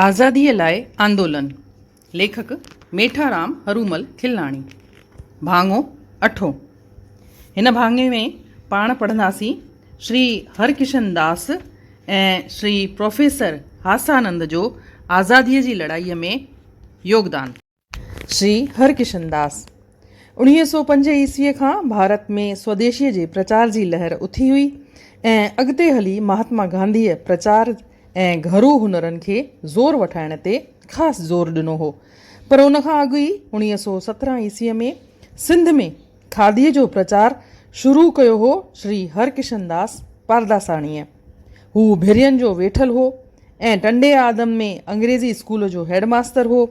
آزاديء لاء آندولن، ليکڪ، ميٺارام هرومل کلناڻي، ڀاڱو اٺون. هن ڀاڱي ۾ پاڻ پڙهنداسين شري هرڪشن داس ۽ شري پروفيسر هاسانند جو آزاديء جي لڙائيء ۾ يوگدان. شري هرڪشن داس، 1905 عيسويء کان ڀارت ۾ سوديشيء جي پرچار جي لهر اٿي هئي ۽ اڳتي هلي مهاتما گانڌيء پرچار ۽ گهرو هنرن کي زور وٺائڻ تي خاص زور ڏنو هو پر ان کان اڳ ئي 1917 عيسويء ۾ سنڌ ۾ کاڌيء جو پرچار شروع ڪيو هو شري هرڪشن داس پارداساڻيء. هو ڀرين جو ويٺل هو ۽ ٽنڊي آدم ۾ انگريزي اسڪول جو هيڊ ماستر هو.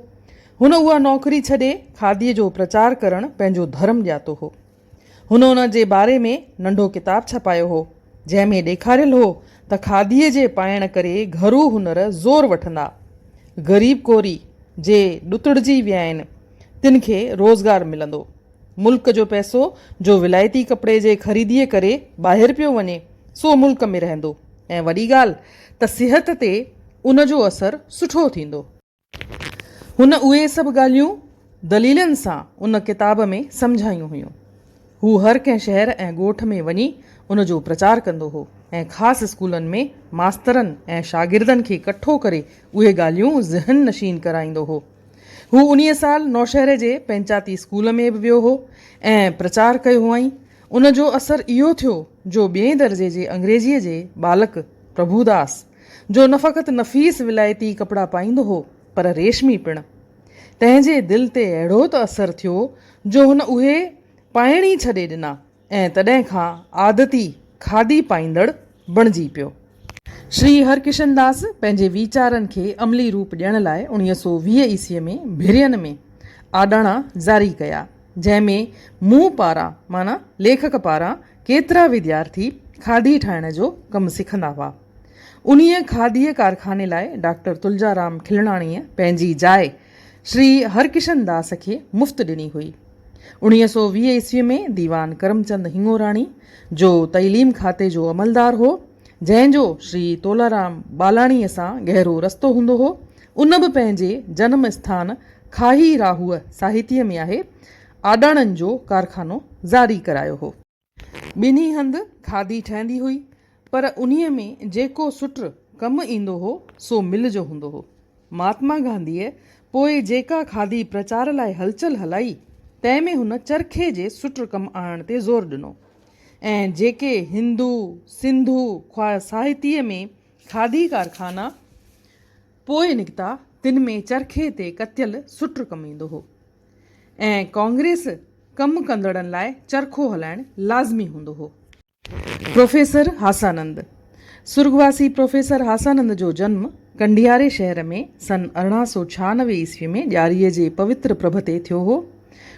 هن اها نوڪري ڇڏي کاڌيء جو پرچار ڪرڻ پنهنجو ڌرم ڄاتو هو. هن ان جي باري ۾ ننڍو ڪتاب ڇپايو هو، جنهن ۾ ڏيکاريل هو ته کاڌيء جي پائڻ ڪري گهرو هنر زور وٺندا. غريب ڪوري، جي ڏتڙجي ويا آهن، تن کي روزگار ملندو. ملڪ جو پئسو جو ولايتي ڪپڙي جي خريديء ڪري ٻاهر پيو وڃي، سو ملڪ ۾ رهندو ۽ وڏي ڳالهه ته صحت تي ان جو اثر سٺو ٿيندو. هن اهي سڀ ڳالهيون دليلن سان ان ڪتاب ۾ سمجهايون هيون. هو هر ڪنهن شهر ۽ ڳوٺ ۾ وڃي ان جو پرچار ڪندو هو ۽ خاص اسڪولن ۾ ماسترن ۽ شاگردن کي ڪٺو ڪري اهي ڳالهيون ذهن نشين ڪرائيندو هو. هو انهيء سال نوشهري جي پئنچاتي اسڪول ۾ به ويو هو ۽ پرچار ڪيو هئائين. ان جو اثر اهو ٿيو جو ٻئين درجي جي انگريزيء جي ٻالڪ پرڀوداس، جو نه فقط نفيس ولايتي ڪپڙا پائيندو هو پر ريشمي پڻ. تنهن جي دل تي اهڙو ته اثر ٿيو جو هن اهي پائڻ ئي ڇڏي ڏنا ۽ تڏهن کان عادتي کاڌي پائيندڙ بڻجي پيو. شري هرڪشن داس پنهنجي ويچارن کي عملي روپ ڏيڻ لاء 1920 عيسويء ۾ ڀرين ۾ آڏاڻا جاري ڪيا، جنهن ۾ مون پاران معنيٰ ليکڪ پاران ڪيترا وديارٿي کاڌي ٺاهڻ جو ڪم سکندا هئا. انهيء کاڌيء ڪارخاني لاء ڊاڪٽر تلجارام کلڻاڻيء پنهنجي جاء شري هرڪشن داس کي مفت ڏني هئي. 1920 عيسويء ۾ ديوان ڪرمچند هڱوراڻي، جو تعليم کاتي جو عملدار هو، جنهن جو شري تولارام ٻالاڻيء سان گهرو رستو هوندو هو، ان به پنهنجي جنم اسٿان کاهي راهوء ساهتيء ۾ آهي، آڏاڻن جو ڪارخانو جاري ڪرايو هو. ٻنهي هنڌ کاڌي ٺهندي هئي، پر انهيء ۾ جيڪو سٽ ڪم ايندو هو، سو مل جو هوندو هو. مهاتما گانڌيء پوء جيڪا کاڌي پرچار لاء هلچل هلائي، تنهن ۾ هن چرخي جي سٽ ڪم آڻڻ تي زور ڏنو ۽ جيڪي هندو، سنڌو خواه ساهتيء ۾ کاڌي ڪارخانا پوء نڪتا، تن ۾ چرخي تي ڪتيل سٽ ڪم ايندو هو ۽ ڪانگريس ڪم ڪندڙن لاء چرخو هلائڻ لازمي هوندو هو. پروفيسر هاسانند، سرڳواسي پروفيسر هاسانند جو جنم ڪنڊياري شهر ۾ سن 1896 عيسوي ۾ ڏياريء جي پوتر پرڀ تي ٿيو هو.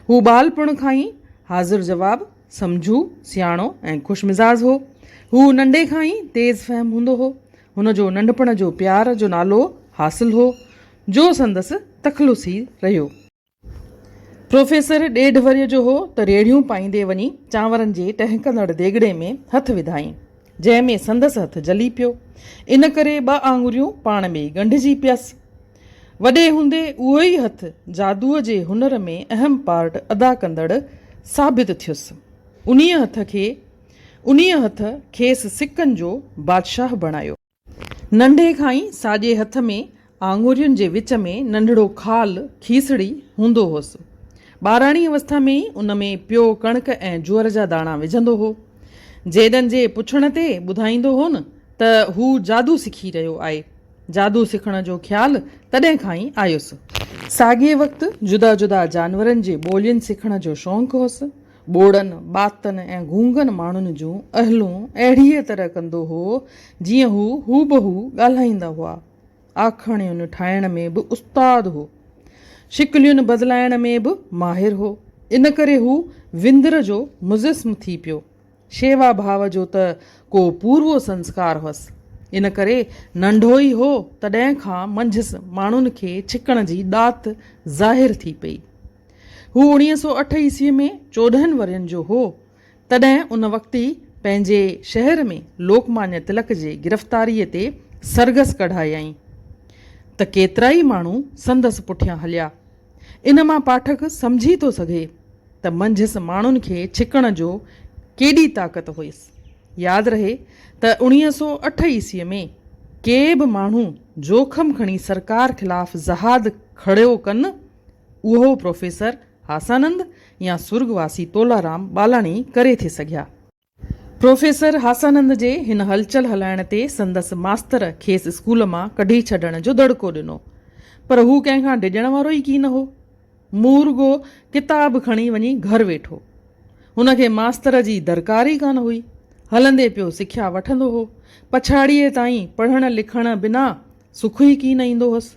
هو ٻالپڻ کان ئي حاضر جواب، سمجهو، سياڻو ۽ خوش مزاج هو. هو ننڍي کان ئي تيز فهم هوندو هو. هن جو ننڍپڻ جو پيار جو نالو حاصل هو، جو سندس تخلص ئي رهيو. پروفيسر ڏيڍ ورهيه جو هو ته ريڙهيون پائيندي وڃي چانورن جي ٽهڪندڙ ديڳڙي ۾ هٿ وڌائين، جنهن ۾ سندس هٿ جلي پيو. ان ڪري ٻه آڱريون پاڻ ۾ ڳنڍجي پيس. وڏي هوندي اهو ئي هٿ جادوء جي هنر ۾ اهم پارٽ ادا ڪندڙ ثابت ٿيس. انهيء هٿ کي انهيء هٿ کيس سڪن جو بادشاهه بڻايو. ننڍي کان ئي ساڄي هٿ ۾ آڱرين جي وچ ۾ ننڍڙو خال، کيسڙي، هوندو هوس. ٻاراڻي اوسٿا ۾ ئي ان ۾ پيو ڪڻڪ ۽ جوئر جا داڻا وجهندو هو. جيڏن جي پڇڻ تي ٻڌائيندو هون ته هو جادو سکي رهيو آهي. جادو سکڻ جو خيال تڏهن کان ئي آيس. ساڳئي وقت جدا جدا جانورن جي ٻولين سکڻ جو شونق هوس. ٻوڙن، ٻاتن ۽ گونگن ماڻهن جون اهلون اهڙيء طرح ڪندو هو، جيئن هو هوبهو ڳالهائيندا هئا. آکاڻين ٺاهڻ ۾ به استاد هو. شڪلين بدلائڻ ۾ به ماهر هو. ان ڪري هو وندر جو مجسم ٿي پيو. شيوا ڀاو جو ته ڪو پورو سنسڪار هئس. ان ڪري ننڍو ئي هو، تڏهن کان منجهس ماڻهن کي ڇڪڻ جي ڏات ظاهر ٿي پئي. هو 1908 عيسويء ۾ 14 ورهين جو هو، تڏهن ان وقت ئي پنهنجي شهر ۾ لوڪمانيه تلڪ جي گرفتاريء تي سرگس ڪڍايائين. ته ڪيترائي ماڻهو سندس پٺيان هليا. ان مان پاٺڪ سمجهي ٿو سگهي ته منجهس ماڻهن کي ڇڪڻ جو ڪيڏي طاقت هيس. ياد رهي ته 1908 عيسويء ۾ ڪي به ماڻهو جوکم کڻي سرڪار خلاف جهاد کڙيو ڪن، اهو پروفيسر هاسانند يا سرڳواسي تولارام ٻالاڻي ڪري ٿي سگهيا. پروفيسر هاسانند جي هن هلچل هلائڻ تي سندس ماستر کيس اسڪول مان ڪڍي ڇڏڻ جو دڙڪو ڏنو، پر هو ڪنهن کان ڊڄڻ وارو ئي ڪين هو. مورڳو ڪتاب کڻي وڃي گهر ويٺو. هن کي ماستر جي درڪار ئي ڪانه هئي. هلندي پيو سکيا وٺندو هو. پڇاڙيء تائين پڙهڻ لکڻ بنا سک ئي ڪين ايندو هوس.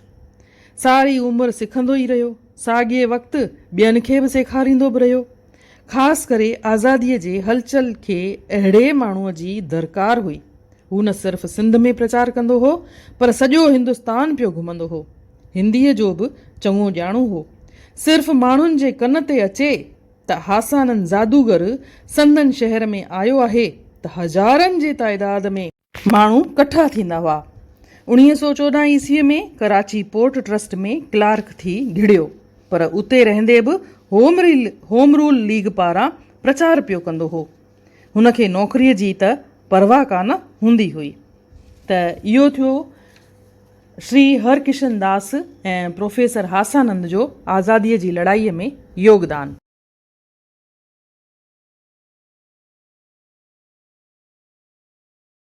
ساري عمر سکندو ئي رهيو. ساڳئي وقت ٻين کي به سيکاريندو به رهيو. خاص ڪري آزاديء جي هلچل کي اهڙي ماڻهوء جي درڪار هئي. هو نه صرف سنڌ ۾ پرچار ڪندو هو، پر سڄو هندستان پيو گهمندو هو. هنديء جو به چڱو ڄاڻو هو. صرف ماڻهن جي ڪن تي اچي ته هاسانند جادوگر سندن شهر ۾ آيو آهي ته هزارن جي تعداد ۾. ماڻهو ڪٺا ٿيندا هئا. 1914 عيسويء ۾ ڪراچي پورٽ ٽرسٽ ۾ ڪلارڪ ٿي گهڙيو، پر اتي رهندي به هوم رول ليگ پاران پرچار پيو ڪندو هو. هن کي نوڪريء جي ته پرواهه ڪانه هوندي هئي. ته اهو ٿيو شري هرڪشن داس ۽ پروفيسر هاسانند جو آزاديء جي لڙائيء ۾ يوگدان.